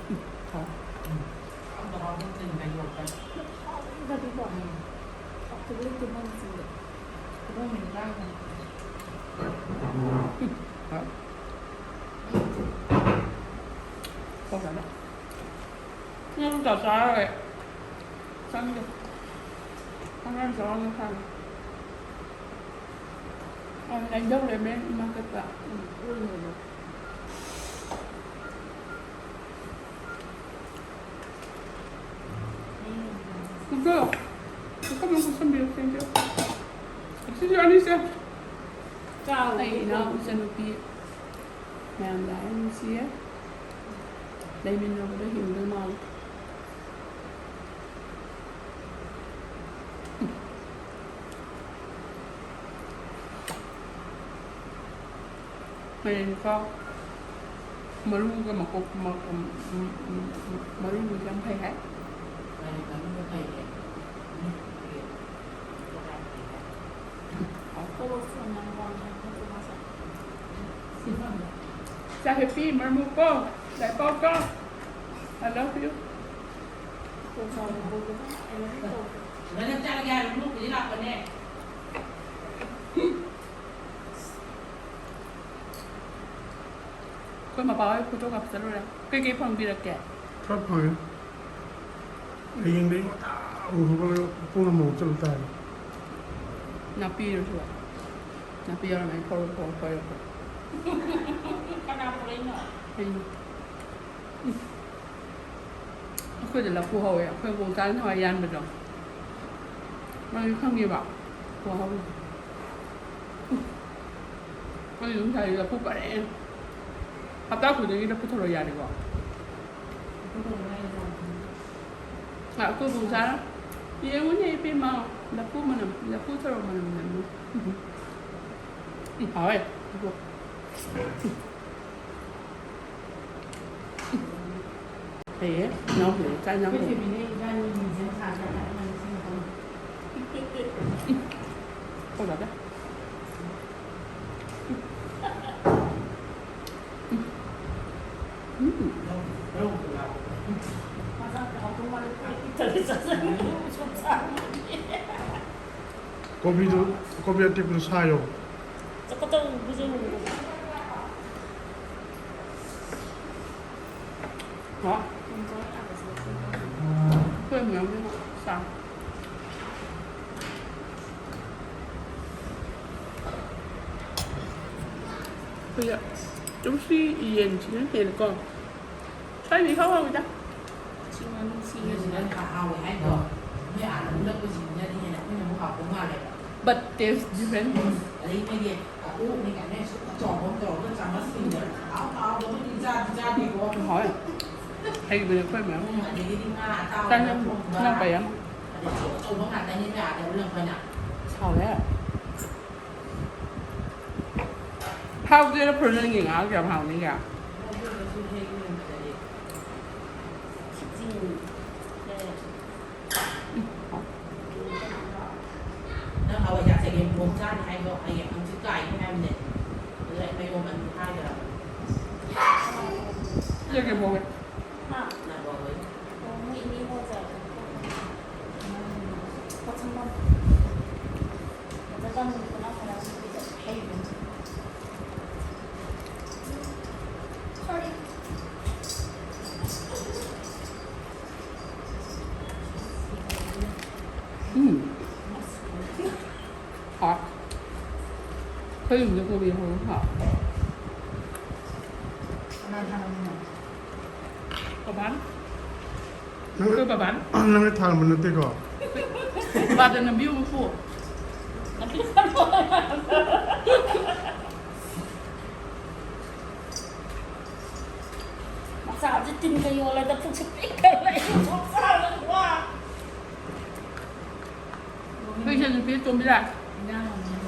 ꯎꯝ, ꯍꯥꯎ꯫ ꯍꯥꯎꯕꯗꯤꯀꯣ꯫ ꯎꯝ꯫ ꯑꯣꯛꯇꯣꯕꯔ ꯇꯨꯝꯐꯝꯁꯤꯡꯗꯣ꯫ ꯎꯝ, ꯍꯥꯎ꯫ ꯍꯥꯎ, ꯍꯥꯎ꯫ ꯅꯪ ꯆꯥꯛ ꯆꯥꯔꯔꯣꯏ꯫ ꯆꯪꯗꯦ꯫ ꯑꯉꯥꯡ ꯆꯥꯎꯔ ꯃꯁꯥꯅ꯫ ꯑ, ꯂꯩꯗꯧꯔꯦ ꯃꯦꯝ ꯏꯃꯥ ꯆꯠꯄ꯫ ꯎꯝ, ꯎꯝ, ꯎꯝ꯫ ꯀꯨꯞꯁꯜꯂꯣ꯫ ꯀꯨꯞꯁꯜꯂꯣ, ꯀꯨꯞꯁꯟꯕꯤꯌꯨ, thank you꯫ ꯁꯤꯁꯨ ꯑꯅꯤꯁꯦ꯫ ꯆꯥꯎ꯫ ꯑꯩ ꯏꯅꯥꯎ ꯏꯆꯟꯅꯨꯄꯤ꯫ ꯃꯌꯥꯝ ꯂꯥꯛꯑꯦ, ꯅꯨꯡꯁꯤꯌꯦ꯫ ꯂꯩꯃꯤꯟꯅꯕꯗ ꯍꯤꯡꯗꯣꯏ ꯃꯥꯜꯂꯦ꯫ ꯃꯥꯏꯔꯦꯟꯀꯣ, ꯃꯔꯨꯒ ꯃꯀꯣꯛ, ꯃ-, ꯎꯝ, ꯎꯝ, ꯎꯝ, ꯎꯝ, ꯃꯔꯨꯒꯁꯨ ꯌꯥꯝ ꯐꯩ ꯍꯥꯏ꯫ ꯃꯥꯏꯔꯦꯟ ꯃꯔꯨꯒ ꯐꯩꯌꯦ꯫ ꯎꯝ꯫ ꯆꯥꯛ ꯍꯦꯞꯄꯤ ꯃꯔꯃꯨꯀꯣ, ꯂꯥꯏꯄꯥꯎꯀꯣ꯫ I love you꯫ ꯂꯣꯏꯅ ꯆꯥꯔꯒꯦ ꯍꯥꯏꯔꯣ? ꯅꯣꯛꯄꯨꯗꯤ ꯂꯥꯛꯄꯅꯦ꯫ ꯑꯩꯈꯣꯏ ꯃꯄꯥ ꯍꯣꯏ ꯐꯣꯇꯣ ꯀꯥꯞ ꯆꯠꯂꯨꯔꯦ꯫ ꯀꯩꯀꯩ ꯐꯪꯕꯤꯔꯛꯀꯦ? ꯈꯔ ꯐꯪꯉꯦ꯫ ꯍꯌꯦꯡꯗꯒꯤ ꯉꯟꯇꯥ ꯑꯃꯨꯛ ꯍꯧꯒꯠꯂꯒ ꯄꯨꯡ ꯑꯃꯃꯨꯛ ꯆꯠꯂꯨ ꯇꯥꯔꯦ꯫ ꯅꯥꯄꯤ ꯏꯔꯨꯁꯨ꯫ ꯅꯥꯄꯤ ꯌꯥꯎꯔꯝꯃꯦ, ꯐꯣꯔꯣ ꯐꯣꯔꯣ ꯐꯣꯏꯔꯛꯄ꯫ ꯀꯅꯥ ꯄꯨꯔꯛꯏꯅꯣ? ꯑꯩꯅ꯫ ꯎꯝ꯫ ꯑꯩꯈꯣꯏꯗ ꯂꯐꯨ ꯍꯧꯋꯦ, ꯑꯩꯈꯣꯏ ꯏꯕꯣꯛꯇꯥꯅ ꯅꯍꯥꯟꯋꯥꯏ ꯌꯥꯟꯕꯗꯣ꯫ ꯃꯥꯗꯤ ꯈꯪꯉꯦꯕ, ꯂꯐꯨ ꯍꯧꯕꯗꯣ꯫ ꯎꯝ꯫ ꯑꯩꯈꯣꯏ ꯌꯨꯝ ꯁꯥꯏꯗ ꯂꯐꯨ ꯄꯔꯦꯡ꯫ ꯍꯞꯇꯥ ꯈꯨꯗꯤꯡꯒꯤ ꯂꯐꯨ ꯊꯔꯣ ꯌꯥꯜꯂꯤꯀꯣ꯫ ꯑ, ꯑꯩꯈꯣꯏ ꯏꯕꯣꯛꯇꯥꯅ, "ꯌꯦꯡꯉꯨꯅꯦ ꯏꯕꯦꯝꯃ, ꯂꯐꯨ ꯃꯅꯝ, ꯂꯐꯨ ꯊꯔꯣ ꯃꯅꯝ ꯅꯝꯃꯤ꯫ ꯎꯝ, ꯍꯥꯎꯋꯦ꯫ ꯎꯝ, ꯐꯩꯌꯦ, ꯏꯅꯥꯎꯄꯤꯗꯤ ꯆꯥꯛ ꯏꯟꯖꯥꯡ ꯊꯣꯡꯕ꯫ ꯑꯩꯈꯣꯏ ꯊꯣꯏꯕꯤꯅ ꯏꯕꯥꯅꯤ ꯃ꯭ꯌꯨꯖꯤꯌꯝ ꯁꯥꯁꯦ ꯍꯥꯏꯔꯛꯑꯦ ꯉꯁꯤ ꯈꯛꯇꯪ꯫ ꯎꯝ, ꯀꯣꯜ ꯂꯥꯛꯀꯦ꯫ ꯎꯝ꯫ ꯎꯝ꯫ ꯀꯣꯕꯤꯗꯨ, ꯀꯣꯕꯤ ꯑꯇꯦꯛꯄꯗꯨ ꯁꯥꯏꯌꯣ꯫ ꯍꯥ? ꯑꯩꯈꯣꯏ ꯃꯌꯥꯝꯒꯤ ꯆꯥ꯫ ꯑꯩꯈꯣꯏꯗ ꯇꯨꯝꯁꯤ ꯌꯦꯟꯁꯤꯅ ꯍꯦꯜꯂꯦꯀꯣ꯫ ꯁ꯭ꯋꯥꯏꯗꯤ ꯏꯍꯥꯎ ꯍꯥꯎꯋꯤꯗ꯫ ꯁꯤ ꯉꯥꯅꯨ ꯁꯤ ꯌꯦꯟꯁꯤꯅ ꯍꯥꯎꯋꯦ ꯍꯥꯏꯗꯣ, ꯅꯣꯏ ꯑꯥꯗ ꯎꯠꯂꯛꯄꯁꯤꯡꯗꯨꯅꯗꯤ ꯍꯦꯟꯅ ꯑꯩꯈꯣꯏꯅ ꯑꯃꯨꯛ ꯍꯥꯎꯗꯧ ꯃꯥꯜꯂꯦꯕ꯫ But taste different. ꯎꯝ꯫ ꯑꯗꯩ ꯃꯣꯏꯒꯤ ꯑꯣꯛꯅꯤ ꯀꯥꯏꯅ ꯁꯨꯝ ꯑꯆꯧꯕ ꯑꯃ ꯇꯧꯔꯒ ꯆꯥꯃꯁꯁꯤꯡꯗꯣ ꯍꯥꯎ ꯍꯥꯎꯕ ꯑꯃꯗꯤ ꯆꯥꯗꯤ ꯆꯥꯗꯦꯀꯣ꯫ ꯍꯣꯏ꯫ ꯍꯩꯕꯅꯦ ꯑꯩꯈꯣꯏ ꯃꯌꯥꯝ꯫ ꯎꯝ, ꯑꯗꯒꯤꯗꯤ ꯉꯥ ꯑꯇꯥꯎꯕ ꯆꯥꯅꯤꯡ-, ꯊꯣꯡꯕ꯫ ꯏꯅꯥꯎꯄꯥ ꯌꯥꯝ꯫ ꯑꯗꯩ ꯑꯆꯧ ꯑꯆꯧꯕ ꯉꯥꯛꯇꯅꯤꯅ ꯑꯥꯗ ꯎꯠꯂꯛꯄꯅ꯫ ꯍꯥꯎꯋꯦ꯫ ꯍꯥꯎꯗꯦꯗ ꯐ꯭ꯔꯣꯖꯟꯒꯤ ꯉꯥ ꯀꯌꯥꯝ ꯍꯥꯎꯅꯤꯒꯦ? ꯎꯝ, ꯍꯥꯎ꯫ ꯅꯪ ꯍꯋꯥꯏꯖꯥꯔ ꯆꯒꯦꯝ ꯄꯣꯝ ꯆꯥꯅꯤ ꯍꯥꯏꯗꯣ ꯍꯌꯦꯡ ꯍꯪꯆꯤꯠ ꯀꯥꯏꯅꯤ ꯍꯥꯏꯕꯅꯦ꯫ ꯑꯗꯨꯗ ꯑꯩ ꯃꯌꯣꯝ ꯑꯅꯤ ꯍꯥꯏꯈ꯭ꯔꯕꯅꯦ꯫ ꯆꯒꯦꯝ ꯄꯣꯝꯃꯦ꯫ ꯍꯥ? ꯅꯝꯕꯣꯜ ꯍꯣꯏ꯫ ꯑꯣ, ꯃꯣꯏ ꯏꯅꯦ ꯍꯣꯏ ꯆꯠꯂꯦ꯫ ꯎꯝ꯫ ꯄꯣꯠꯁꯪꯕꯝ꯫ ꯑꯗ ꯇꯝꯕꯅꯤ ꯀꯅꯥ ꯀꯅꯥ ꯆꯠꯄꯤꯗ ꯍꯩꯕꯅꯤ꯫ Sorry꯫ ꯎꯝ꯫ ꯍꯥꯎ꯫ ꯑꯩꯈꯣꯏ ꯌꯨꯝꯗ ꯀꯣꯕꯤ ꯍꯧꯔ ꯍꯥꯎ꯫ ꯀꯅꯥ ꯊꯥꯔꯝꯃꯤꯅꯣ? ꯕꯕꯥꯅ꯫ ꯅꯪ, ꯑꯩꯈꯣꯏ ꯕꯕꯥꯅ꯫ ꯅꯪꯅ ꯊꯥꯔꯝꯕ ꯅꯠꯇꯦꯀꯣ? ꯕꯕꯥꯗ ꯅꯝꯕꯤꯌꯨ ꯃꯈꯨ꯫ ꯃꯆꯥꯁꯦ ꯇꯤꯟꯒ ꯌꯣꯜꯂꯗ ꯄꯨꯛꯁꯦ ꯄꯤꯛ ꯊꯜꯂꯦ꯫ ꯁꯨꯝ ꯆꯥꯔꯒ ꯋꯥ꯫ ꯑꯩꯈꯣꯏ ꯏꯆꯟꯅꯨꯄꯤ ꯑꯇꯣꯝꯕꯤꯗ꯫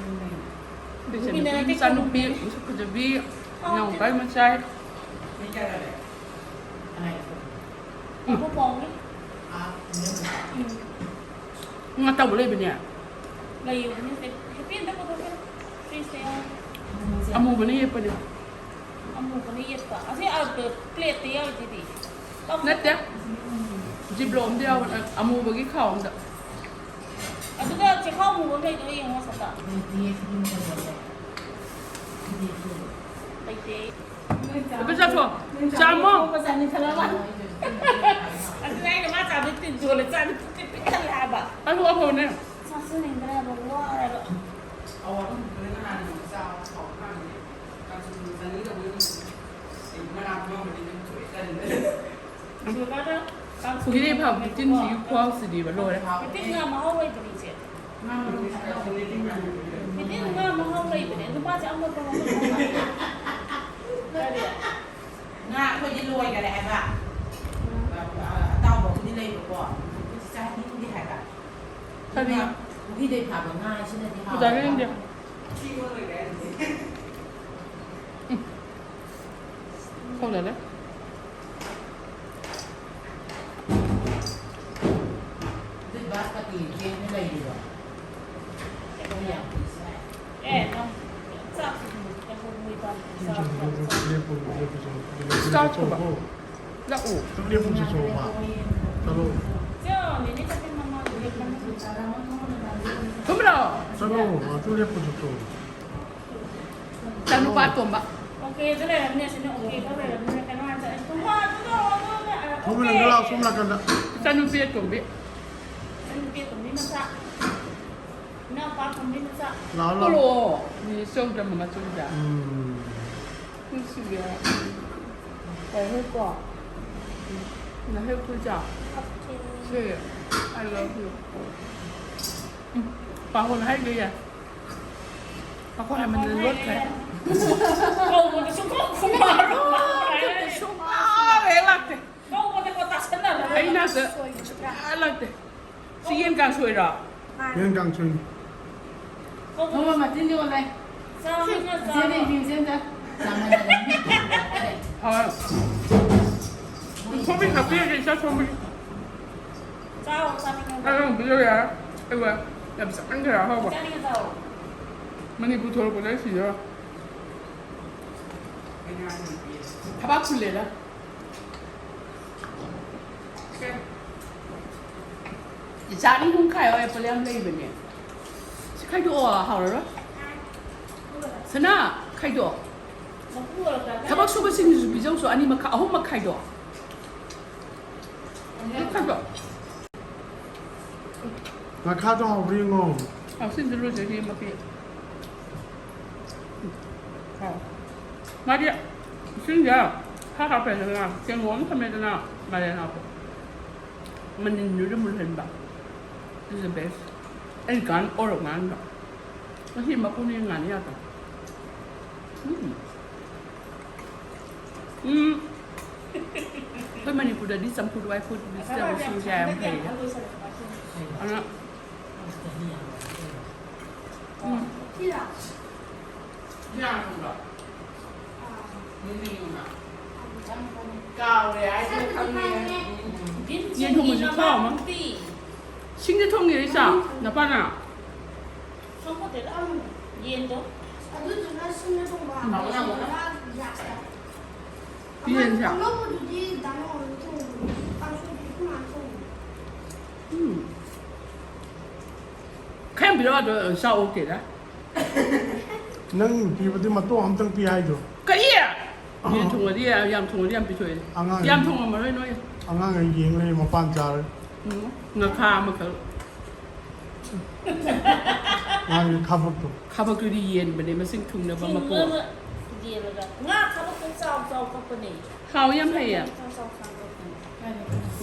ꯑꯩꯈꯣꯏ ꯏꯆꯟꯅꯨꯄꯤ ꯃꯆꯥꯅꯨꯄꯤ ꯃꯁꯛ ꯐꯖꯕꯤ ꯏꯅꯥꯎꯄꯥꯒꯤ ꯃꯆꯥ꯫ ꯎꯝ꯫ ꯉꯥ ꯑꯇꯥꯎꯕ ꯂꯩꯕꯅꯦ꯫ ꯂꯩꯌꯦ, ꯍꯦꯄꯤ ꯑꯝꯇ ꯄꯨꯊꯣꯛꯀꯦ꯫ ꯐ꯭ꯔꯤꯖꯇ ꯌꯥꯎꯔꯤ꯫ ꯑꯃꯨꯕꯅ ꯌꯦꯛꯄꯅꯦ꯫ ꯑꯃꯨꯕꯅ ꯌꯦꯛꯄ꯫ ꯑꯁꯤ, ꯑ, ꯄ꯭ꯂꯦꯠꯇ ꯌꯥꯎꯔꯤꯁꯤꯗꯤ꯫ ꯅꯠꯇꯦ꯫ ꯖꯤꯞꯂꯣꯛ ꯑꯝꯗ ꯌꯥꯎꯕꯅꯦ, ꯑꯃꯨꯕꯒꯤ ꯈꯥꯎ ꯑꯝꯗ꯫ ꯑꯗꯨꯒ ꯆꯦꯈꯥꯎ ꯑꯃꯨꯕ ꯑꯃ ꯂꯩꯗꯣ ꯌꯦꯡꯉꯣ, ꯁꯠꯇ꯫ ꯂꯩꯇꯦ꯫ ꯂꯨꯄꯥ ꯆꯥꯊꯣꯛ꯫ ꯆꯥꯝꯃꯣ꯫ ꯑꯗꯨꯅ ꯑꯩꯅ ꯃꯥ ꯆꯥꯕꯗ ꯇꯤꯟ ꯆꯣꯜꯂꯦ, ꯆꯥꯕꯗ ꯄꯤꯛ ꯄꯤꯛ ꯊꯜꯂꯦ ꯍꯥꯏꯕ꯫ ꯑꯗꯨ ꯑꯐꯕꯅꯦ꯫ ꯆꯥꯁꯤꯟꯅꯤꯡꯗ꯭ꯔꯦꯕ, ꯋꯥꯔꯦꯕ꯫ ꯁꯤꯗ ꯀꯥꯡꯁꯣꯏ ꯐꯤꯗꯤ ꯐꯕ, ꯊꯣꯡꯉꯦꯕꯀꯣ꯫ ꯇꯤꯟꯁꯤꯒꯤ ꯈꯨꯍꯥꯎꯁꯤꯗꯤꯕ ꯂꯣꯏꯔꯦ꯫ ꯃꯩꯇꯩ ꯉꯥ ꯃꯍꯥꯎ ꯂꯩꯕꯅꯤ, ꯏꯆꯦ꯫ ꯃꯩꯇꯩ ꯉꯥ ꯃꯍꯥꯎ ꯂꯩꯕꯅꯦ꯫ ꯑꯗꯨ ꯃꯥꯁꯦ ꯑꯃꯣꯠꯄ ꯃꯐꯝ ꯑꯃ ꯀꯔꯤ? ꯉꯥ ꯑꯩꯈꯣꯏꯗꯤ ꯂꯣꯏꯈꯔꯦ ꯍꯥꯏꯕ꯫ ꯑꯇꯥꯎꯕꯕꯨꯗꯤ ꯂꯩꯕꯀꯣ, ꯑꯗꯨꯗꯤ ꯆꯥꯅꯤꯡꯗꯦ ꯍꯥꯏꯕ꯫ ꯀꯔꯤ? ꯉꯥ ꯄꯨꯈ꯭ꯔꯤꯗꯩ ꯐꯥꯕ ꯉꯥ ꯍꯥꯏꯁꯤꯅꯗꯤ ꯍꯥꯎꯋꯦꯕ꯫ ꯆꯥꯅꯤꯡꯗꯦ꯫ ꯎꯝ꯫ ꯈꯪꯗꯦꯗ꯫ ꯑꯗꯨꯏ ꯕꯥꯁꯃꯇꯤ ꯆꯦꯡꯅ ꯂꯩꯔꯤꯕ꯫ ꯑꯦ, ꯅꯪ ꯆꯥꯛ ꯆꯥꯛ ꯂꯥꯛꯎ꯫ ꯆꯠꯂꯣ꯫ ꯊꯨꯝꯕ꯭ꯔꯣ? ꯆꯠꯂꯣ, ꯑꯗꯨ ꯂꯦꯞꯄꯨ ꯆꯠꯂꯣ꯫ ꯏꯆꯥꯅꯨꯄꯥ ꯑꯇꯣꯝꯕ꯫ ꯑꯣꯀꯦꯗ ꯂꯩꯔꯝꯅꯦ, ꯑꯁꯤꯅ ꯑꯣꯀꯦꯗ ꯂꯩꯔꯝꯅꯦ꯫ ꯀꯩꯅꯣ ꯍꯥꯏꯁꯦ, ꯑꯩ ꯊꯣꯡꯕ ꯑꯗꯨꯗ, ꯑꯗꯨꯗ, ꯑ, ꯊꯣꯡꯕ ꯑꯣꯀꯦ꯫ ꯅꯪꯒ ꯂꯥꯛꯑꯣ, ꯁꯣꯝ ꯅꯥꯀꯟꯗ꯫ ꯏꯆꯥꯅꯨꯄꯤ ꯑꯇꯣꯝꯕꯤ꯫ ꯏꯆꯥꯅꯨꯄꯤ ꯑꯇꯣꯝꯕꯤ ꯃꯆꯥ꯫ ꯏꯅꯥꯎꯄꯥ ꯑꯇꯣꯝꯕꯤ ꯃꯆꯥ꯫ ꯂꯥꯛꯑꯣ, ꯂꯥꯛꯑꯣ꯫ ꯄꯨꯔꯛꯑꯣ꯫ ꯃꯤꯅꯤꯠ ꯆꯧꯗ꯭ꯔ ꯃꯉꯥ ꯆꯧꯗ꯭ꯔ꯫ ꯎꯝ꯫ ꯅꯨꯡꯁꯤꯕꯤꯔ꯫ ꯂꯩꯍꯧꯀꯣ꯫ ꯂꯩꯍꯧ ꯄꯨꯖꯥ꯫ ꯑꯣꯀꯦ꯫ ꯁꯤ, I love you꯫ ꯎꯝ, ꯄꯥꯈꯣꯟ ꯍꯥꯏꯗꯣꯏ ꯌꯥꯏ꯫ ꯄꯥꯈꯣꯟ ꯍꯥꯏꯃꯟꯗꯅ ꯂꯣꯠꯈ꯭ꯔꯦ꯫ ꯀꯧꯕꯗ ꯁꯨꯡꯈꯨꯝ ꯈꯨꯝꯃꯛꯑꯔꯣꯏ꯫ ꯁꯨꯡꯂꯥꯛ ꯍꯦꯛ ꯂꯥꯛꯇꯦ꯫ ꯀꯧꯕꯗꯀꯣ ꯇꯥꯁꯟꯅꯗꯕ꯫ ꯑꯩ ꯅꯥꯛꯇ ꯁꯨꯡꯂꯥꯛ ꯂꯥꯛꯇꯦ꯫ ꯁꯤ ꯌꯦꯟ ꯀꯥꯡꯁꯣꯏꯔꯣ? ꯌꯦꯟ ꯀꯥꯡꯁꯣꯏꯅꯤ꯫ ꯅꯣꯡꯃ ꯃꯇꯤꯟ ꯌꯣꯜꯂꯦ꯫ ꯆꯥꯎ, ꯏꯃꯥ, ꯆꯥꯎ꯫ ꯏꯆꯦꯗꯤ ꯏꯟꯗꯤꯌꯟ ꯆꯦꯟꯗ꯫ ꯍꯣꯏ꯫ ꯁꯣꯝꯕꯤ ꯈꯥꯛꯄꯤꯔꯒꯦ, ꯏꯆꯥ ꯁꯣꯝꯕꯤ꯫ ꯆꯥꯎ, ꯆꯥꯅꯤꯡꯉꯕ? ꯑꯉꯥꯡꯕꯤ ꯂꯣꯏꯔꯦ꯫ ꯑꯩ ꯋꯥ ꯌꯥꯝ ꯆꯥꯅꯤꯡꯈ꯭ꯔꯦ ꯑꯍꯥꯎꯕ꯫ ꯆꯥꯅꯤꯡꯉ ꯆꯥꯎ꯫ ꯃꯅꯤꯄꯨꯔ ꯊꯣꯛꯂꯛꯄꯗ ꯑꯩ ꯁꯤꯗ꯫ ꯊꯕꯥꯛ ꯐꯨꯜꯂꯦꯗ꯫ ꯏꯆꯥ ꯑꯅꯤ ꯑꯍꯨꯝ ꯈꯥꯏꯌꯣ, ꯑꯦꯄꯜ ꯌꯥꯝ ꯂꯩꯕꯅꯦ꯫ ꯁꯤ ꯈꯥꯏꯗꯣꯛꯑꯣ, ꯍꯥꯎꯔꯔꯣꯏ꯫ ꯁꯅꯥ, ꯈꯥꯏꯗꯣꯛꯑꯣ꯫ ꯊꯕꯛ ꯁꯨꯕꯁꯤꯡꯁꯤꯁꯨ ꯄꯤꯖꯧꯁꯨ, ꯑꯅꯤ ꯃꯈꯥ, ꯑꯍꯨꯝ ꯃꯈꯥꯏꯗꯣ꯫ ꯈꯥꯏꯗꯣꯛꯑꯣ꯫ ꯉꯥꯈꯥꯗꯣ ꯍꯥꯎꯕ꯭ꯔꯥ ꯌꯦꯡꯉꯣ꯫ ꯑ, ꯁꯤꯁꯨ ꯂꯣꯏꯖꯔꯤ, ꯃꯄꯤ꯫ ꯍꯥꯎ꯫ ꯃꯥꯗꯤ ꯏꯁꯤꯡꯗ ꯈꯔ ꯍꯥꯞꯄꯦꯗꯅ, ꯆꯦꯡꯒꯨꯝ ꯑꯃ ꯊꯝꯃꯦꯗꯅ, ꯃꯥꯏꯔꯦꯟ ꯍꯥꯞꯄꯣ꯫ ꯃꯅꯤꯟꯗꯨꯗ ꯃꯨꯜꯍꯟꯕ꯫ This is the best. ꯑꯩ ꯒꯥꯟ ꯑꯣꯔꯣꯛ ꯉꯥꯟꯕ꯫ ꯉꯁꯤ ꯃꯄꯨꯅ ꯉꯥꯅꯤ ꯌꯥꯗ꯭ꯔꯣ? ꯎꯝ꯫ ꯎꯝ꯫ ꯑꯩꯈꯣꯏ ꯃꯅꯤꯄꯨꯔꯗꯗꯤ ꯆꯝꯐꯨꯠ ꯋꯥꯏꯐꯨꯠ ꯁꯤꯡꯁꯦ ꯌꯥꯝ ꯐꯩ꯫ ꯑꯗꯨꯅ, ꯎꯝ꯫ ꯀꯥꯎꯔꯦ ꯍꯥꯏꯁꯦ ꯈꯪꯉꯦ꯫ ꯌꯦꯟ ꯊꯣꯡꯕꯁꯨ ꯊꯥꯎ ꯑꯃ꯫ ꯁꯤꯡꯗ ꯊꯣꯡꯉꯤꯔꯣ, ꯏꯆꯥ? ꯅꯄꯥꯅ? ꯈꯪꯄꯣꯠꯇꯦꯗ꯫ ꯌꯦꯟꯗꯣ꯫ ꯑꯗꯨꯗꯨꯅ ꯁꯤꯡꯅ ꯊꯣꯡꯕ, ꯎꯝ꯫ ꯑꯗꯨꯗꯨꯅ ꯒ꯭ꯌꯥꯁꯇ꯫ ꯌꯦꯟꯁꯦ꯫ ꯑꯉꯧꯕꯗꯨꯗꯤ ꯗꯥ ꯅꯥꯎꯕꯅ ꯊꯣꯡꯕꯅꯤ꯫ ꯀꯥꯡꯁꯣꯏꯗꯤ ꯑꯩꯈꯣꯏ ꯃꯥꯅ ꯊꯣꯡꯕꯅꯤ꯫ ꯎꯝ꯫ ꯈꯔ ꯌꯥꯝ ꯄꯤꯔꯛꯑꯣ, ꯑꯗꯣ ꯆꯥꯎ ꯑꯣꯛꯇꯦꯗ꯫ ꯅꯪ ꯄꯤꯕꯗꯤ ꯃꯇꯣꯡ ꯑꯝꯇꯪ ꯄꯤ ꯍꯥꯏꯗꯣ꯫ ꯀꯔꯤ? ꯌꯦꯟ ꯊꯣꯡꯉꯗꯤ, ꯌꯥꯝ ꯊꯣꯡꯉꯗꯤ ꯌꯥꯝ ꯄꯤꯊꯣꯛꯑꯦ꯫ ꯑꯉꯥꯡ ꯌꯥꯝ ꯊꯣꯡꯉꯝꯃꯔꯣꯏ ꯅꯣꯏ꯫ ꯑꯉꯥꯡꯈꯩ ꯌꯦꯡ ꯂꯩ, ꯃꯄꯥꯟ ꯆꯥꯔꯦ꯫ ꯎꯝ, ꯉꯥꯈꯥ ꯑꯃꯈꯛ꯫ ꯃꯥꯒꯤ ꯈꯥꯕꯛꯇꯣ꯫ ꯈꯥꯕꯛꯇꯨꯗꯤ ꯌꯦꯟꯕꯅꯦ, ꯃꯁꯤꯡ ꯊꯨꯡꯅꯕ ꯃꯀꯣꯛ꯫ ꯊꯨꯡꯅꯕ ꯌꯦꯜꯂꯒ꯫ ꯉꯥ ꯈꯥꯕꯛꯇꯣ ꯆꯥꯎ ꯆꯥꯎ ꯀꯛꯄꯅꯦ꯫ ꯍꯥꯎ ꯌꯥꯝ ꯍꯩꯌꯦ꯫ ꯆꯥꯎ ꯆꯥꯎ ꯆꯥꯎ ꯀꯛꯄꯅꯦ꯫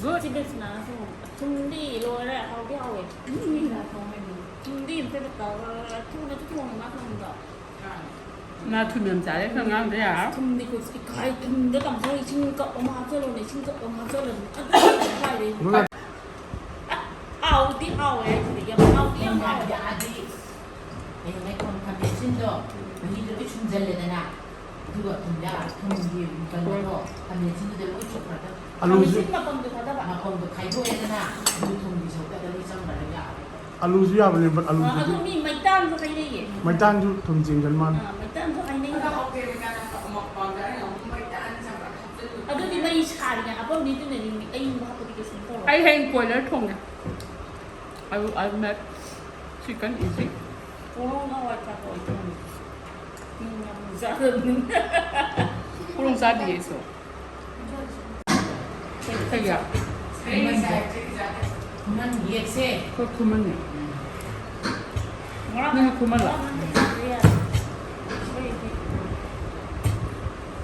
Good. ꯁꯤ ꯕꯤꯁꯅꯥꯅ ꯊꯣꯡꯕ꯫ ꯊꯨꯝꯗꯤ ꯂꯣꯏꯔꯦ, ꯍꯥꯎꯗꯤ ꯍꯥꯎꯋꯦ꯫ ꯎꯝ꯫ ꯊꯨꯝꯗꯤ ꯑꯝꯇ ꯇꯧꯔ-, ꯊꯨꯅꯁꯨ ꯊꯣꯡꯉꯦ ꯃꯥ ꯊꯣꯡꯕꯗꯣ꯫ ꯉꯥ ꯊꯨꯝ ꯌꯥꯝ ꯆꯥꯔꯦ, ꯈꯔ ꯉꯥꯡꯗ ꯌꯥꯔꯣꯏ꯫ ꯊꯨꯝꯗꯤ ꯀꯨ-, ꯏꯀꯥꯏ, ꯊꯨꯝꯗ ꯀꯝꯊꯣꯛ ꯏꯁꯤꯡ ꯀꯞ ꯑꯃ ꯍꯥꯞꯆꯜꯂꯣꯅꯦ, ꯏꯁꯤꯡ ꯀꯞ ꯑꯃ ꯍꯥꯞꯆꯜꯂꯣꯅꯦ꯫ ꯑꯗꯨ ꯀꯥꯏꯗꯩ? ꯍꯥꯎꯗꯤ ꯍꯥꯎꯋꯦ ꯍꯥꯏꯁꯤꯗꯤ, ꯌꯥꯝ ꯍꯌꯦꯡ ꯂꯥꯛꯑꯗꯤ ꯍꯌꯦꯡ ꯂꯩꯈꯣꯝ ꯈꯥꯃꯦꯟꯁꯤꯟꯗꯣ ꯃꯍꯤꯗꯣ ꯂꯣꯏ ꯁꯨꯝꯖꯜꯂꯦꯗꯅ, ꯑꯗꯨꯒ ꯊꯨꯝ ꯌꯥꯛ-, ꯊꯨꯝꯒꯤ ꯀꯩꯅꯣꯗꯣ ꯈꯥꯃꯦꯟꯁꯤꯟꯗꯨꯗ ꯂꯣꯏ ꯆꯣꯛꯈ꯭ꯔꯗꯕ꯫ ꯑꯂꯨꯁꯨ ꯈꯥꯃꯦꯟꯁꯤꯟ ꯃꯄꯪꯗꯣ ꯊꯥꯗꯕ꯫ ꯃꯄꯪꯗꯣ ꯈꯥꯏꯗꯣꯛꯑꯦꯗꯅ, ꯑꯗꯨ ꯊꯨꯝꯒꯤ ꯁꯔꯨꯛꯇ ꯂꯣꯏ ꯆꯪꯈ꯭ꯔꯒ ꯌꯥꯔꯦ꯫ ꯑꯂꯨꯁꯨ ꯌꯥꯕꯅꯦ, but ꯑ, ꯑꯗꯨ ꯑꯂꯨꯗꯨꯗꯤ ꯃꯤ ꯃꯩꯇꯥꯟꯁꯨ ꯍꯥꯏꯅꯩꯌꯦ꯫ ꯃꯩꯇꯥꯟꯁꯨ ꯊꯨꯝ ꯆꯦꯟꯒꯟ ꯃꯥꯜꯂꯦ꯫ ꯑ, ꯃꯩꯇꯥꯟꯁꯨ ꯍꯥꯏꯅꯩꯌꯦ꯫ ꯑꯗꯨꯗꯤ ꯃꯩ ꯁꯥꯔꯤꯉꯩ ꯍꯥꯞꯄꯝꯅꯤ, ꯑꯗꯨꯅꯅꯤ ꯑꯌꯤꯡꯕ ꯍꯥꯞꯄꯗꯤ ꯀꯩꯁꯨꯝ ꯇꯧꯔꯣꯏ꯫ ꯑꯩ ꯍꯌꯦꯡ ꯀꯣꯏꯂꯔ ꯊꯣꯡꯉꯦ꯫ I will, I will make chicken easy. ꯄꯣꯔꯣꯡ ꯍꯋꯥꯏ ꯊ꯭ꯔꯥꯛ ꯍꯋꯥꯏ ꯊꯣꯡꯉꯦ꯫ ꯎꯝ, ꯌꯥꯝ ꯆꯥꯗꯕꯅꯤꯅ꯫ ꯄꯣꯔꯣꯡ ꯆꯥꯗꯤꯌꯦ ꯑꯩꯁꯨ꯫ ꯀꯩꯒꯤ? ꯈꯨꯃꯟ ꯌꯦꯛꯁꯦ꯫ ꯑꯩꯈꯣꯏ ꯈꯨꯃꯟꯅꯦ꯫ ꯅꯪ ꯈꯨꯃꯟꯂꯣ?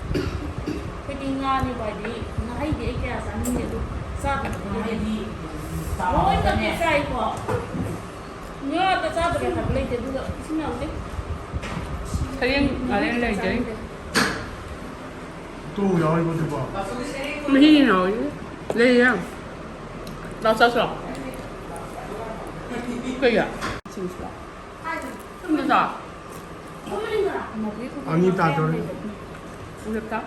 ꯑꯩꯈꯣꯏꯗꯤ ꯉꯥꯅꯤ ꯈ꯭ꯋꯥꯏꯗꯤ, ꯉꯥꯍꯩꯗꯤ ꯑꯩ ꯀꯌꯥ ꯆꯥꯅꯤꯡꯗꯦ, ꯑꯗꯨ ꯆꯥꯗꯕ ꯀꯨꯏꯔꯦ꯫ ꯉꯥꯍꯩꯗꯤ ꯂꯣꯏꯅꯃꯛꯇꯤ ꯆꯥꯏꯀꯣ꯫ ꯉꯥꯗ ꯆꯥꯗꯕ ꯍꯥꯏꯕ ꯂꯩꯇꯦ, ꯑꯗꯨꯒ ꯏꯆꯤꯟ ꯏꯅꯥꯎꯗꯤ ꯍꯌꯦꯡ ꯉꯥꯔꯦꯟ ꯂꯩꯖꯩ꯫ ꯇꯨ ꯌꯥꯎꯔꯤꯕꯣ ꯑꯗꯨꯕꯣ? ꯃꯍꯤ ꯌꯥꯎꯔꯤ꯫ ꯂꯩꯌꯦ꯫ ꯂꯥꯛꯑꯣ ꯆꯥꯁꯤ ꯂꯥꯛꯑꯣ꯫ ꯀꯩꯒꯤ? ꯁꯤꯡꯁꯤꯗ꯫ ꯊꯨꯝꯗ ꯆꯥ꯫ ꯑꯅꯤ ꯇꯥꯗꯧꯔꯦ꯫ ꯎꯔꯛꯇ꯫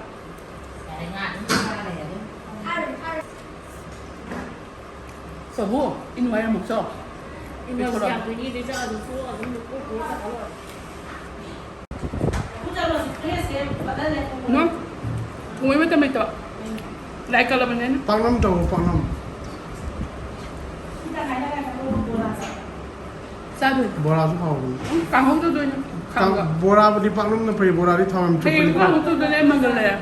ꯄ꯭ꯔꯚꯨ, ꯏꯟ ꯋꯥꯏꯔꯝꯃꯨꯛ ꯆꯣ꯫ ꯏꯟ ꯋꯥꯏꯔꯝ ꯌꯥꯝ ꯀꯨꯏꯅꯤꯗꯤ ꯆꯥ ꯑꯗꯨꯝ ꯊꯣꯛꯑ ꯑꯗꯨꯝ ꯀꯣꯛ ꯄꯨꯔ ꯆꯠꯈ꯭ꯔꯣ꯫ ꯅꯣ꯫ ꯊꯣꯡꯕꯩ ꯃꯇꯝ ꯂꯩꯇꯕ꯫ ꯂꯥꯏ ꯀꯠꯂꯕꯅꯤꯅ꯫ ꯄꯥꯛꯅꯝ ꯇꯧꯋꯣ, ꯄꯥꯛꯅꯝ꯫ ꯆꯥꯗꯣꯏꯅꯦ꯫ ꯕꯣꯔꯥꯁꯨ ꯍꯥꯎꯕꯅꯤ꯫ ꯎꯝ, ꯀꯥꯡꯍꯧ ꯇꯧꯗꯣꯏꯅꯦ꯫ ꯀꯥꯡ-, ꯈꯥꯡꯒ꯫ ꯕꯣꯔꯥꯕꯨꯗꯤ ꯄꯥꯛꯅꯝꯅ ꯐꯩ, ꯕꯣꯔꯥꯗꯤ ꯊꯥꯎ ꯌꯥꯝ ꯍꯌꯦꯡ ꯆꯨꯞꯄꯅꯤꯀꯣ꯫ ꯀꯥꯡꯍꯧ ꯇꯧꯗꯣꯏꯅꯦ, ꯑꯩ ꯃꯪꯒꯜ ꯂꯩꯔꯦ꯫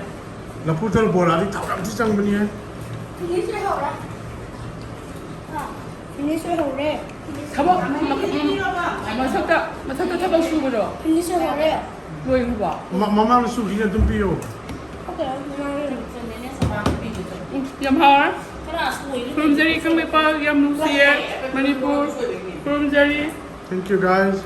ꯂꯐꯨ ꯊꯔꯣ ꯕꯣꯔꯥꯗꯤ ꯊꯥꯎ ꯌꯥꯝ ꯊꯤ ꯆꯪꯕꯅꯤꯍꯦ꯫ ꯐꯤꯅꯤꯁ ꯑꯣꯏꯍꯧꯔꯦ꯫ ꯊꯕꯛ ꯃ-, ꯃ-, ꯃꯊꯛꯇ, ꯃꯊꯛꯇ ꯊꯕꯛ ꯁꯨꯕꯗꯣ ꯐꯤꯅꯤꯁ ꯑꯣꯏꯍꯧꯔꯦ꯫ ꯂꯣꯏꯈ꯭ꯔꯕꯣ? ꯃ-, ꯃꯃꯥꯡꯗ ꯁꯨꯈꯤꯅ ꯑꯗꯨꯝ ꯄꯤꯌꯣ꯫ ꯑꯣꯀꯦ, ꯃꯃꯥꯡꯗ꯫ ꯎꯝ, ꯌꯥꯝ ꯍꯥꯎꯔꯦ꯫ ꯈꯨꯔꯨꯝꯖꯔꯤ ꯀꯪꯂꯩꯄꯥꯛ, ꯌꯥꯝ ꯅꯨꯡꯁꯤꯌꯦ ꯃꯅꯤꯄꯨꯔ꯫ ꯈꯨꯔꯨꯝꯖꯔꯤ꯫ Thank you, guys.